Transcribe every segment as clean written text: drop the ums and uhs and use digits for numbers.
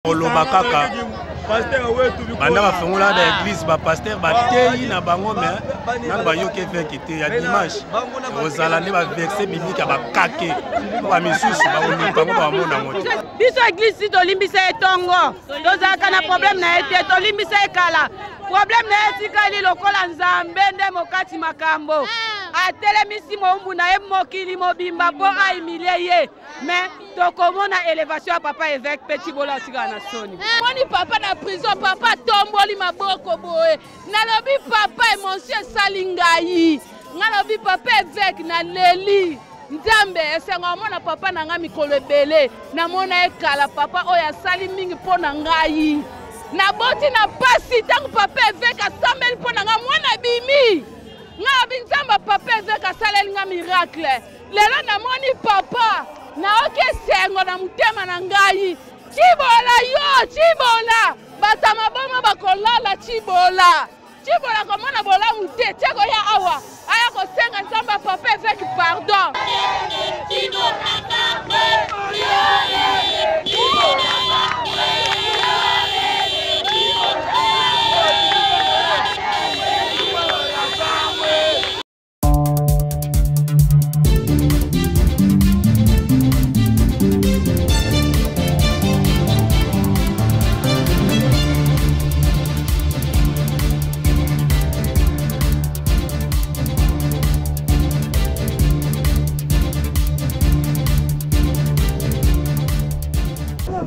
Koloba kaka banda bafongola ba église ba pasteur bateyi na bango me nanu bayoki eveke te ya dimanche ekozala nde baverse biblique ya bakake mpo bamisusu bakoluka yango bakomona yango te. Biso église si tolimbisa ye tongo, tozalaka na problème na ye te, tolimbisa ye kala. Problème na ye etikali lokola Nzambe nde mokati makambo, atelemisi moumbu na ye mokili mobimba mpo ahumilie ye. Mais tokomona elevation ya papa évêque mpe Tshibola atikala na soni. Moni papa na prison, papa atomboli maboko boye, nalobi papa emotion esali ngai, ngai nalobi papa évêque naleli Nzambe esengo amona papa na ngai mikolo ebele, namona ye kala, papa oyo asali mingi mpo na ngai, naboti na pasi ntango papa évêque asambeli mpo na ngai, mwana abimi ngai alobi Nzambe papa évêque asaleli ngai miracle. Lelo namoni papa, nayoki esengo na motema na ngai. Tshibola yo, Tshibola, bato ya maboma bakolala Tshibola. Tshibola komona bolamu te, tia koya awa aya kosenga Nzambe ya papa évêque pardon.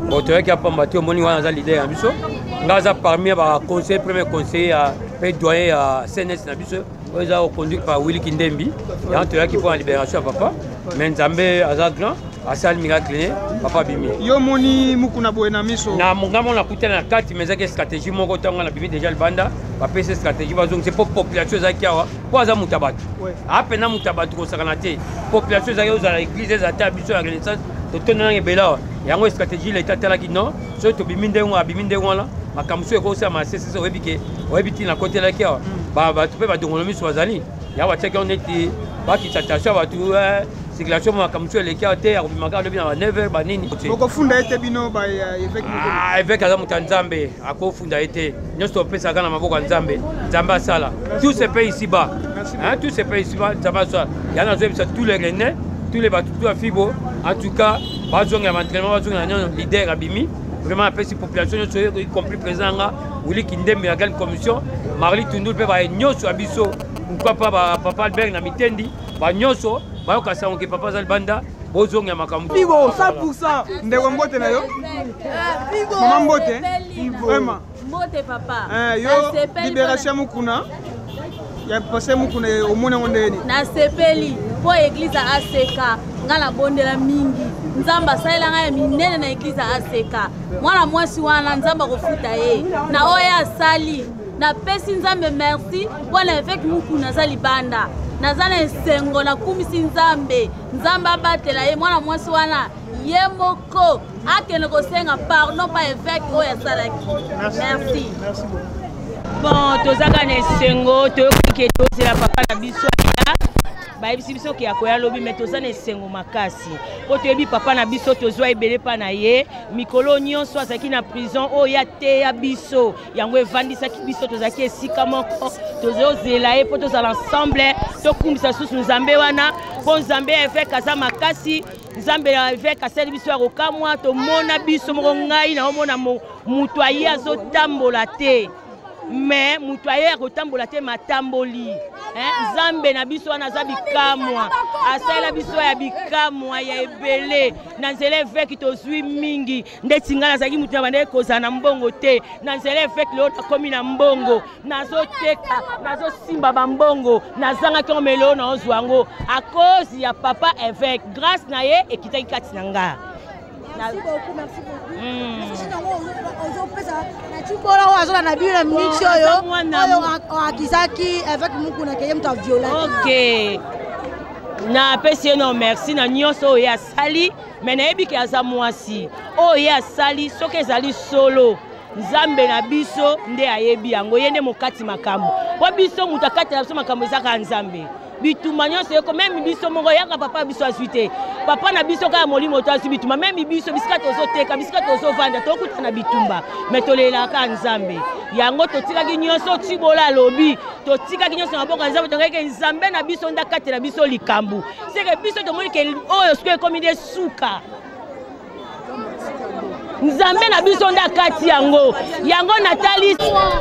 Bon, toyaki ya pamba te, omoni wana aza leader ya biso, nga aza parmi ya baconseiller, premier conseiller ya mpe doyen ya CNS na biso oyo eza conduite par Willy Kindembi. Yango toyaki mpo na libération ya papa, mais Nzambe aza grand, asali miracle ne papa abimi. Yo moni Mukuna boye na miso? Na nga mona nakutana na kati, mais ezaki stratégie moko ntango nga nabimi déjà libanda, bapesi stratégie bazongisa mpo population ezalaki awa, mpo aza moto ya bato, apena moto ya bato kosakana te. Population ezalaki ozala église eza te ya biso ya Renaissance, totondanaki ebele awa. Yango stratégie leta atalaki non, soki tobimi ndenge wana, abimi ndenge wana, makambo soki ekosala sese, oyebi ke oyebi ntina akotelaki awa, bato mpe badongolo miso bazali yango batiaki yango neti bakisa tension ya bato, circulation makambo mosusu eleki awa te, akobima kaka lobi na ba 9 heures banini. Okofunda ye te bino ba évêque? Ah, évêque aza moto ya Nzambe, akofunda ye te. Nyonso topesaka na maboko ya Nzambe, Nzambe asala. Tout se paye ici bas, hein, tout se paye ici bas, Nzambe asala. Yango nazoyebisa tous les Renais, tous les bato ya Fibo, en tout cas bazongela ba entraînement, bazongela nyonso. Leader abimi vraiment, apesi population nyonso, y compris président nga Willy Kindembe ya grande commission, Marli Tundul mpe baye nyonso ya biso, pourquoi pas ba papa Albert na Mitendi, ba nyonso bayoka sango ke papa aza libanda, bozongela makambo. Fibo 100%. Ndeko, mbote na yo. Mama, mbote vraiment. Mbote papa. Yo libération Mukuna ya pasteur Mukuna, omoni yango ndenge nini? Nasepeli mpo église ya ACK, ngai nabondela mingi, Nzambe asalela ngai ya minene na église ya ACK. Mwana mwasi wana, Nzambe akofuta ye na oyo asali. Napesi Nzambe merci mpo na évêque Mukuna aza libanda. Naza na esengo, nakumisi Nzambe. Nzambe abatela ye. Mwana mwasi wana ye moko akende kosenga pardon pa évêque oyo asalaki. Merci. Bon, tozaka na esengo, toyoki ke tozela papa na biso aya, bayebisi biso ke akoya lobi, me toza na esengo makasi mpo toyebi papa na biso, tozwa ebele mpa na ye. Mikolo nyonso azalaki na prison, oyo ateya biso, yango evandisaki biso, tozalaki esika moko, tozozela ye mpo tozala ensemble, tokumbisa susu Nzambe wana, mpo Nzambe ya évêque aza makasi. Nzambe ya évêque asali biso ya kokamwa, tomona biso moko. Ngai naomona moto aye azotambola te, me moto aye akotambola te, matamboli. Nzambe na biso wana aza bikamwa, asalela biso ya bikamwa ya ebele na nzela évêque. Tozwi mingi ndeti ngai nazalaki moto na bandeki kozala na mbongo te, na nzela évêque lelo nakomi na mbongo, nazoteka, nazosimba bambongo nazangaki yango, me lelo naozwa yango à cause ya papa évêque. Grâce na ye ekitaki kati na nga. Merci beaucoup, merci beaucoup. Ozopesa na Tshibola oyo azola na bino na minute oyo, oyo akizaki évêque Mukuna ke ye moto aviolaki? Ok, napesi ye no merci na nyonso oyo ye asali, me nayebi ke aza mwasi. Oyo ye asali, soki ezali solo, Nzambe na biso nde ayebi yango, ye nde mokati makambo, mpo biso moto akatela biso makambo eza kaka Nzambe. Bitumba nyonso eko meme biso moko yaka papa biso azwi te. Papa na biso kaka molimo to azwi bitumba, meme biso bisika tozoteka, bisika tozovanda, tokuta na bitumba, me tolelaka Nzambe. Yango totikaki nyonso, Tshibola alobi, totikaki nyonso na maboko ya Nzambe, tongaki ke Nzambe na biso nde akatela biso likambo. Seke biso tomoni ke oyo sikoyo ekomi nde suka. Nzambe na biso nde akati yango. Yango natali.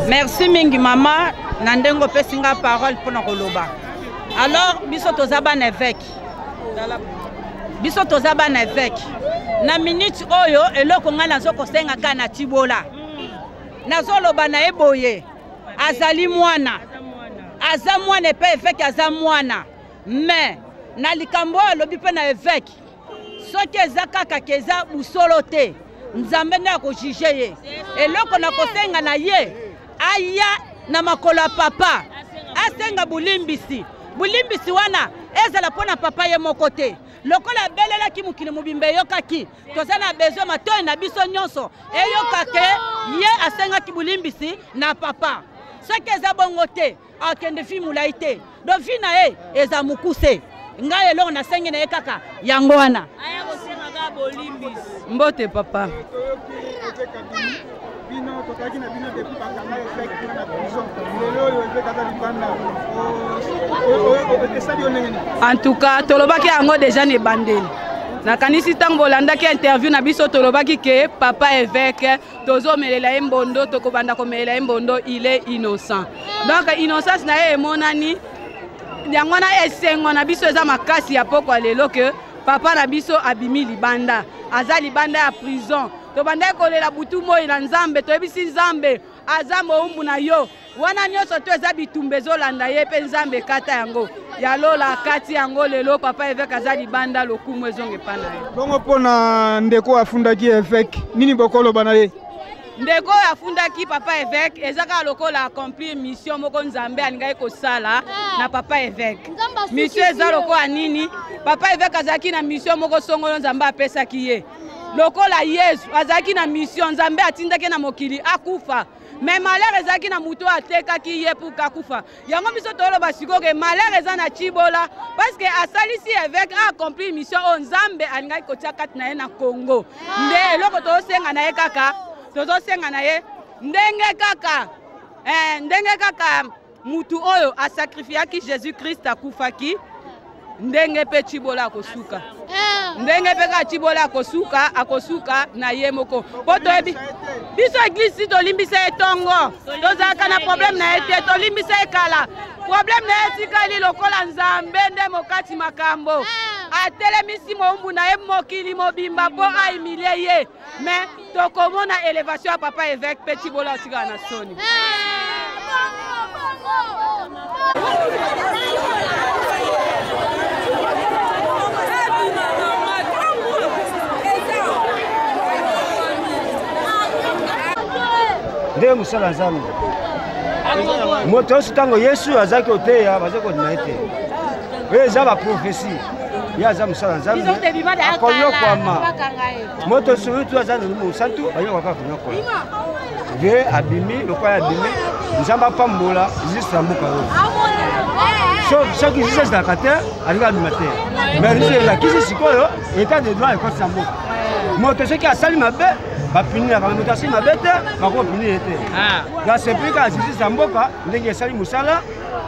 Merci mingi mama na ndenge opesi nga parole mpo na koloba. Alors biso toza bana évêque. Biso toza bana évêque. Na minute oyo eloko ngai nazo kosenga kaka na Tshibola. Nazoloba na ye boye, azali mwana, aza mwana epe évêque aza mwana, mais na likambo oyo alobi mpe na évêque, soki eza kaka ke eza busolo te, Nzambe nde akojuge ye. Eloko na kosenga na ye, aya na makolo ya papa, asenga bolimbisi. Bolimbisi wana ezala mpo na papa ye moko te, lokola abelelaki mokili mobimba eyokaki. Toza na besoin matoi na biso nyonso eyoka ke ye asengaki bolimbisi na papa. Soki eza bongo te, akende vi molai te, donc vi na ye eza mokuse. Ngai eloko nasengi na ye kaka yango wana. Mbote papa. Bino tokaki na bino depuis bakanga évêque kuna na prison, lelo oyo évêque aza libanda, esali yo ndenge nini? En tout cas tolobaki yango deja na ebandeli. Nakanisi ntango bolandaki interview na biso, tolobaki ke papa évêque tozomelela ye mbondo, tokobanda komelela ye mbondo, il est innocent. Donc innocence na ye emonani, yango wana esengo na biso eza makasi ya pokwa lelo ke papa na biso abimi libanda, aza libanda ya prison. Tobandaki kolela butu moi na Nzambe, toyebisi Nzambe aza mowumbu na yo, wana nyonso to eza bitumba ezolanda ye, mpe Nzambe ekata yango ya lola akati yango. Lelo papa évêque aza libanda, lokumu ezonga epa na ye. Bongo mpona ndeko afundaki évêque, nini bokoloba na ye? Ndeko oyo afundaki papa évêque eza kaka lokola accomplir mission moko Nzambe alingaki kosala na papa évêque. Mission eza lokola nini? Papa évêque azalaki na mission moko songolo Nzambe apesaki ye. Lokola Yesu azalaki na mission, Nzambe atindaki na mokili akufa. Mais malheur ezalaki na moto atekaki ye pour kakufa. Yango biso toloba sikoyo ke malheur eza na Tshibola parce que asalisi évêque a accomplir mission oyo Nzambe alingaki kotia kati na ye na Congo. Nde eloko tozosenga na ye kaka, tozosenga na ye ndenge kaka, ndenge kaka mutu oyo asacrifiaki Jésus-Christ akufaki, ndenge pe Tshibola akosuka. Ndenge pe kaka Tshibola akosuka, akosuka na ye moko. Po toyebi biso église si tolimbisa ye tongo, tozalaka na problème na ye te, tolimbisa ye kala. Problème na ye etikali lokola Nzambe nde mokati makambo. Atelemisi mowumbu na ye mokili mobimba po ahumilie ye. Mais tokomona élévation ya papa évêque pe Tshibola otikala na soni. Nde mosala Nzambe. Moto nyonso ntango Yesu azalaki koteya bazali kondima ye te. Oyo eza baprofesi, ye aza mosala Nzambe, akonyokwama. Moto surutu aza na mosantu, banyokwaka konyokola. Ye abimi lokola abimi, Nzambe apambola juste na mboka oyo. Soki justice ezalaka te, alingi abima te. Mais justice elakisi sikoyo état de droit ekoti na mboka. Moto soki asali mabe bapinilaka, moto asali mabe te bakopinile ye te. Nasepeli kaka justice ya mboka ndenge esali mosala,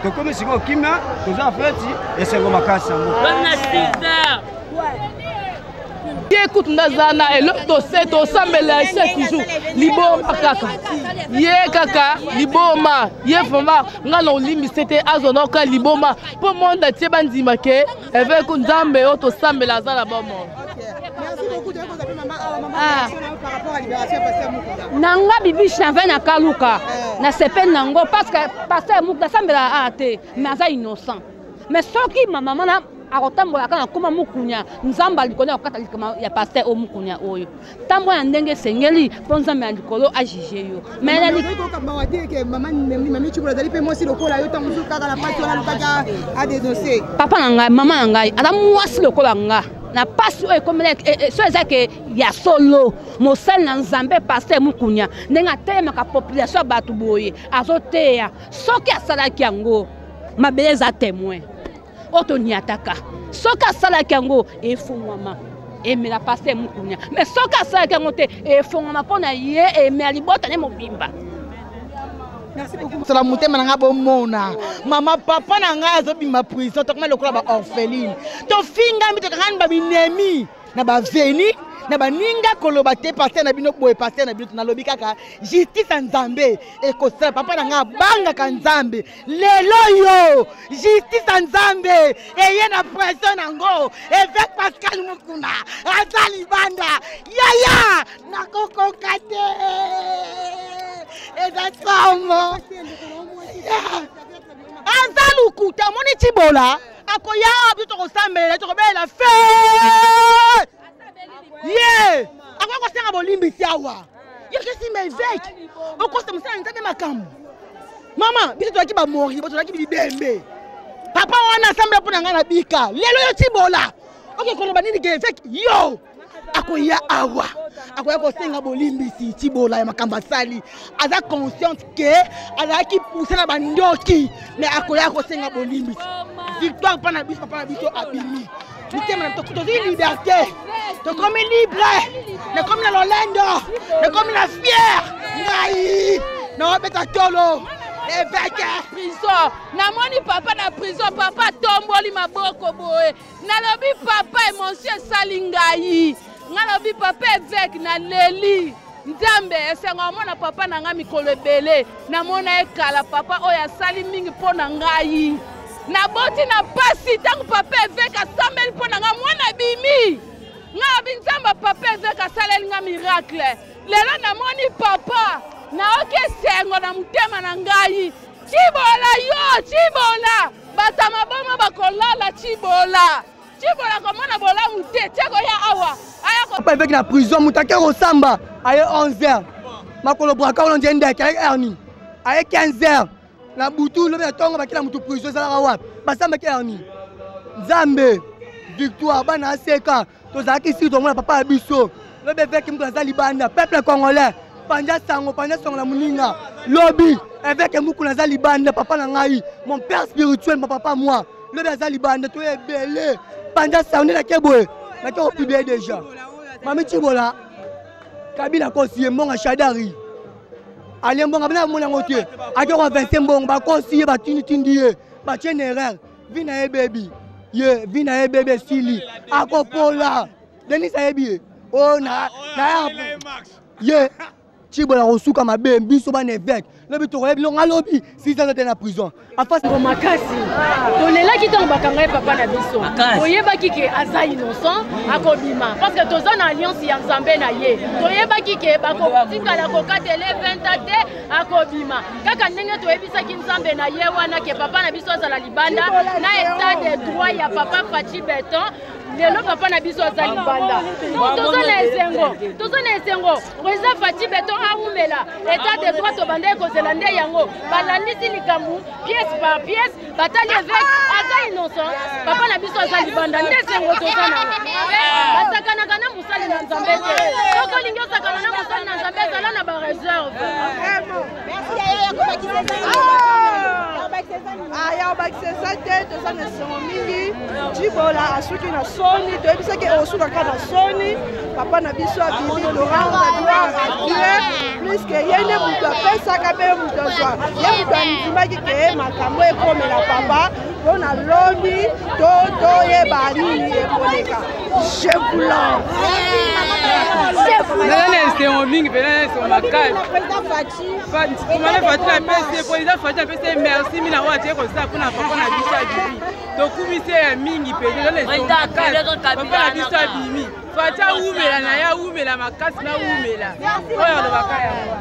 tokomi sikoyo kimia, toza feti esengo makasi ya mboka. Ye kutu ndaza na eloko tose tosambela chaque jour liboma kaka ye kaka liboma ye vraiment nga na olimbise te azwa noka liboma mpo monde atie bandima ke évêque Nzambe oyo tosambela aza na bomoi. Na nga bibi chanvin na kaluka na sepeli nango parce que pasteur Mukuna asambela a te, mais aza innocent. Mais soki mama na akotambola kaka na koma Mukunya, Nzambe ya likolo akokata likama ya pasteur oyo Mukunya oyo. Tambola na ndenge esengeli mpo Nzambe ya likolo ajuge yo. Mais na li- Mawa te ke mama Mami Tshibola azali mpe mwasi lokola yo, ntango mosusu kaka na pasi wana alukaki adénoncer. Papa na ngai, mama na ngai aza mwasi lokola nga. Na pasi oyo ekomela, so eza ke ya solo mosali na Nzambe pasteur Mukunya ndenge atelemaka population ya bato boye azoteya, soki asalaki yango mabele eza témoin oyo toniataka. Soki asalaki yango efungwama emela pasteur Mukunia, mais soki asalaki yango te efungwama mpo na ye, emela libota ne mobimba. Sala motema na ngai bomona mama papa na ngai azobima prison, tokoma lokola ba orpheline, tofingami, tokangani ba binemi na baveni na baninga koloba te paster na bino boye, paster na bino. Nalobi kaka justice ya Nzambe ekosala. Papa na ngai abangaka Nzambe. Lelo yo justice ya Nzambe eye na pression nango. Évêque Pascal Mukuna aza libanda. Yaya, nakokoka te, eza somo, aza lukuta. Omoni Cibola akoya awa, biso tokosambelela, tokobelela fe ye akoki kosenga bolimbisi awa. Yo kesimba évêque, okosa mosala Nzambe makambo. Mama, biso tozalaki bamori, tozalaki bibembe. Papa wana asambela mpo na ngai na bika. Lelo yo Cibola oke koloba nini ke évêque yo akoya awa, akoya kosenga bolimbisi? Cibola ya makambo asali, aza consciente ke azalaki pousse na bandoki, mais akoya kosenga bolimbisi. Victoire mpa na biso, papa na biso abimi. Mitema na tozwi liberté, tokomi libre, nakomi na lolendo, nakomi na fier. Ngai naobeta tolo évêque. Prison, namoni papa na prison, papa atomboli maboko boye. Nalobi papa, émotion esali ngai. Ngai nalobi papa évêque, naleli. Nzambe, esengo amona papa na ngai mikolo ebele, namona ye kala. Papa oyo asali mingi mpo na ngai, naboti na pasi. Ntango papa évêque asambeli mpo na ngai, mwana abimi. Ngai abi Nzambe, papa évêque asaleli ngai miracle. Lelo namoni papa, nayoki esengo na motema na ngai. Cibola, yo Cibola, bato ya maboma bakolala. Cibola, Cibola komona bolamu te, tie koya awa. Papa évêque na prison, moto ake kosamba aye 11 heures, makolo braka wana nde ndeke aye heure nini? Aye 15 heures na butu. Lobi na ntongo bakela motu prison, ezalaka wapi? Basambaki heure nini? Nzambe, victoire bana aseka. Tozalaki siri tomona papa ya biso. Lobi évêque Mukuna aza libanda. Peuple congolais, panza sango, panza sango na moninga. Lobi évêque Mukuna aza libanda. Papa na ngai, mon père spirituel, mon papa moi, lobi aza libanda. Toye ebele, panza sango. Nde nake boye, nake kopublier déjà. Mami Cibola, Kabila kosi ye mbongo, Shadari alie mbongo, abina amoni yango te, ake koavanse mbongo, bakosi ye, batinditindi ye, batie na erreur. Vi na ye bebi, ye vi na ye bebi esili, akopola. Denis ayebi ye oyo na ye. Cibola kosuka mabe. Biso bana évêque, lobi tokoyebi longa. Lobi sisa aza te na prison. Afasi makasi, tolelaki ntango bakanga ye. Papa na biso, toyebaki ke aza innocent, akobima, parce que toza na alliance ya Nzambe na ye. Toyebaki ke bakotikala kokatele 20 te, akobima kaka ndenge toyebisaki Nzambe na ye wana ke papa na biso azala libanda na état de droit ya papa Faci Beton. Lelo papa na biso aza libanda, donc toza na esengo, toza na esengo. Président Faci Beton awumela. État de droit tobandaki kozela nde yango. Balandisi likambo pièce par pièce, batali évêque aza innocent, papa na biso aza libanda. Nde esengo toza nango. Basakanaka na mosali na Nzambe te. Soki olingi osakana na mosali na Nzambe, ezala na bareserve. Aya obakisa eza te. Toza na esengo mingi. Jibola asuki na soni, toyebisaki osuka kaka na soni. Papa na biso abimi, torendre gloire à Dieu, puisque ye nde moto apesaka mpe moto azwa. Ye moto andimaki ke makambo ekomela papa mpo na lobi to toyeba nini ekoleka. Je vous lance. Naza na esengo mingi mpena, na esengo makasi. Komana Fati apesi ye, président Fati apesi ye merci mingi na oyo atie kosala mpona papa na biso abimi. Tokumisi ye ya mingi mpenza. Eza na esengo makasi, papa na biso abimi. Fati awumela na ye, awumela makasi na awumela. Oyo alobaka yango.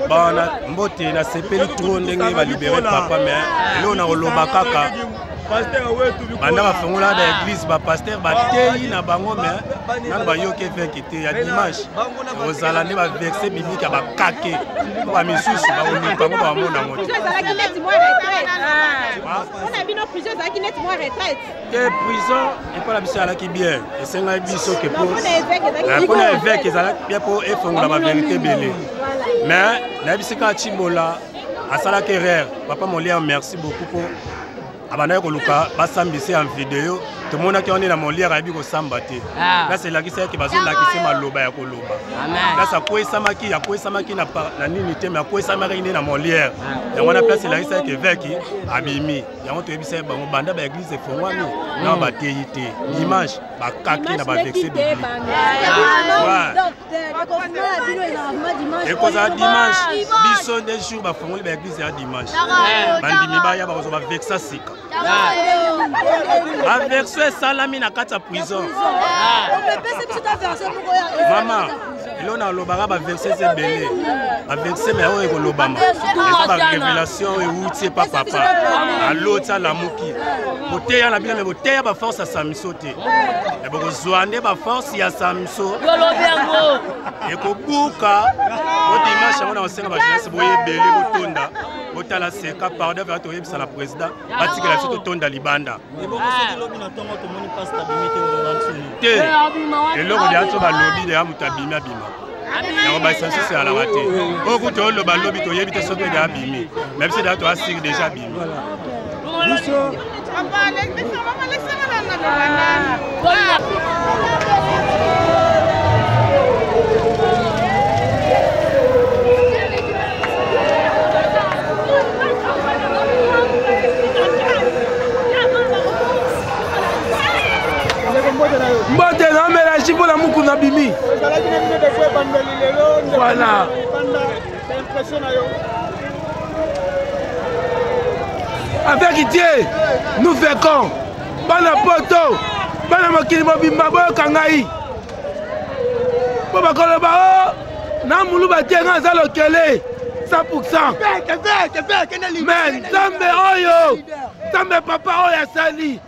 Bana mbote, nasepeli trop ndenge balibere papa, mais eloko na koloba kaka, banda bafongola baeglise, bapaster bateyi na bango, mais nano bayoki évêque te. Ya dimanche ekozala nde baverset biblique ya bakake, po bamisusu bakoluka yango, bamona yango te. Te, prison epai na biso ezalaki bien, esengaki biso ke mpona évêque ezalaki bien mpo efongola baverité ebele. Mais nayebisi kaka Cibola asalaki erreur. Papa Molière, merci beaucoup mpo Abandaki koluka basambisa ya video, tomonaki wana na Molière ayebi kosamba te. Place elakisi yake bazolakisa maloba ya koloba. Place akwesamaki, akwesamaki na, na nini te, mais akwesamaki nde na Molière. Yango wana place elakisi yake évêque abimi. Yango toyebisa ye bango banda ba église efongwami na bateyi te. Dimanche bakaki na ba verset biblique. Ekozala dimanche, biso nde jour bafongoli ba église ya dimanche, bandimi baya bakozwa bavexa sika. Baversion esalami na kati ya prison. Mama, eloko nalobaka, baverse eza ebele, baverse me oyo ekolobama eza barévélation oyo ewuti epa papa. Aloti, alamuki, boteya na bino, me boteya baforce ya Samso te, me bokozwa nde baforce ya Samso ekobuka o dimanche. Yango na kosenga bajeunesse boye ebele, botonda, botala seka. Pardon, vea toyebisa na président batikela biso totonda libanda te. Eloko deya so balobi deya moto abimi, abima yango. Basensus ezalaka te. Oyo kutu oloba lobi, toyebi te soki deya abimi, mais biso deya toasiri déjà abimi. Biso mbote naomela ji mpona Mukuna bimi. Voilà. Avec Dieu, nous vaincons. Bana poto, bana mokili mobimba, boyoka ngai mpo bakoloba o na moluba te. Ngai aza lokele 100, mais Nzambe oyo, Nzambe papa oyo asali,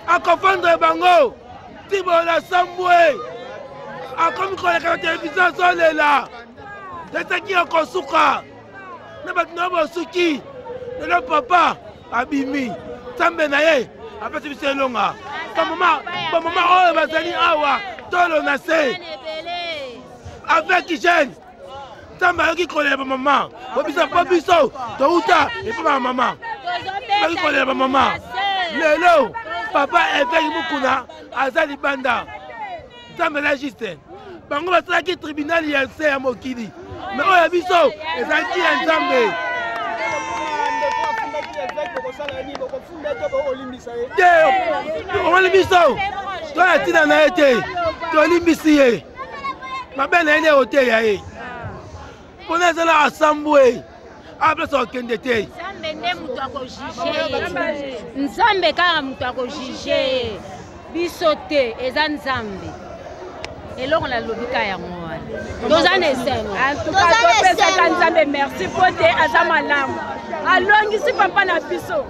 akofendre bango. Tibola sambwe akomi koleka na televizio, azolela etaki akosuka na bato na bosuki. Lelo papa abimi, Nzambe na ye apesi biso elonga. Bamama oyo bazali awa, tolo na se avec jeune, Nzambe ayoki kolela bamama po biso, po biso touta epa bamama. Ayoki kolela bamama. Lelo papa évêque Mukuna aza libanda. Nzambe eza juste. Bango basalaki tribunal ya nse ya mokili, mais oyo ya biso ezalaki ya Nzambe te. Omoni, biso toya ntina na ye te, tolimbisi ye mabe na ye nde oteya ye mpona ezala asambwe aplace akende te. Nzambe nde moto akojuge ye, Nzambe kaka moto akojuge ye, biso te, eza Nzambe. Eloko nalobi ka yango wana, toza na esengo. Topesaka Nzambe merci mpo te aza malamu, alongisi papa na biso.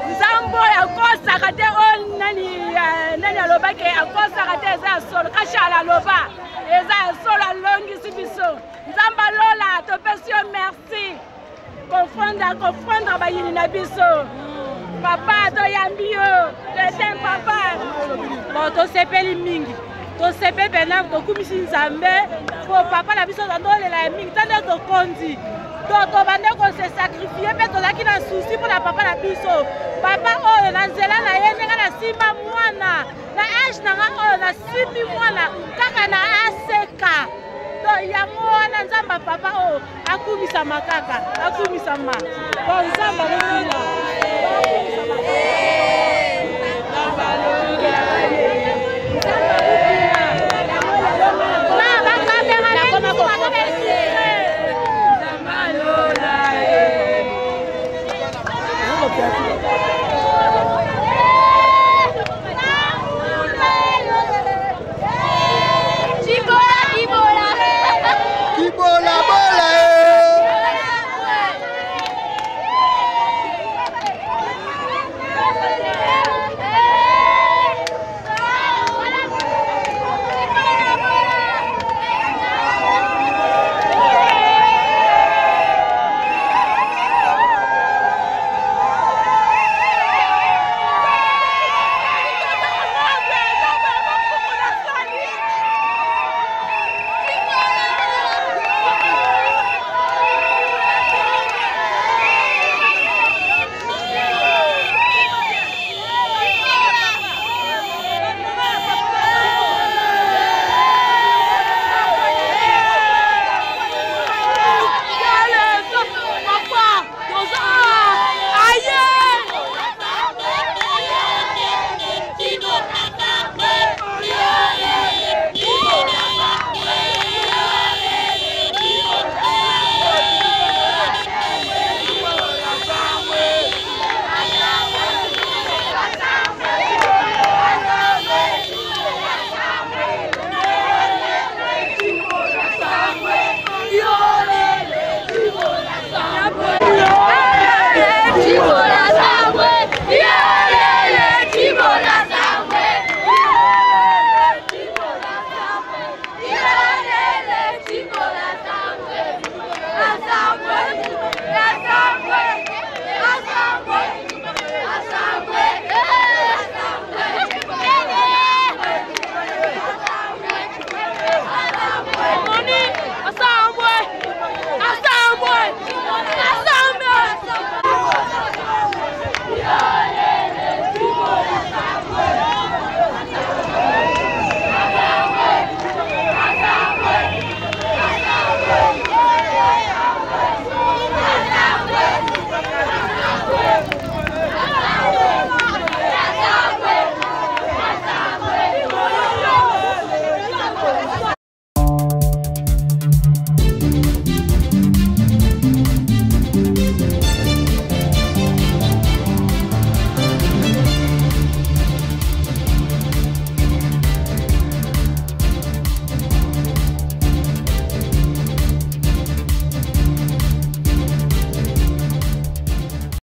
Nzambe oyo akosaka te, oyo nani nani alobaki akosaka te, eza ya solo. Kashala aloba eza ya solo, alongisi biso. Nzambe alola, topesi yo merci. Kofanda kofanda bayini na biso, papa toyambi yo tete papa. Bon, tosepeli mingi, tosepeli mpena, tokumisi Nzambe po papa na biso tandolela ya mingi tande tokondi to tobande kose sacrifier mpe tozalaki na souci mpo na papa na biso. Papa oyo na nzela na ye ndenge nasimba mwana na age na nga oyo, nasimbi mwana kaka na aseka. To yango wana, Nzambe papa oyo akumisama, kaka akumisama po Nzambe alobina.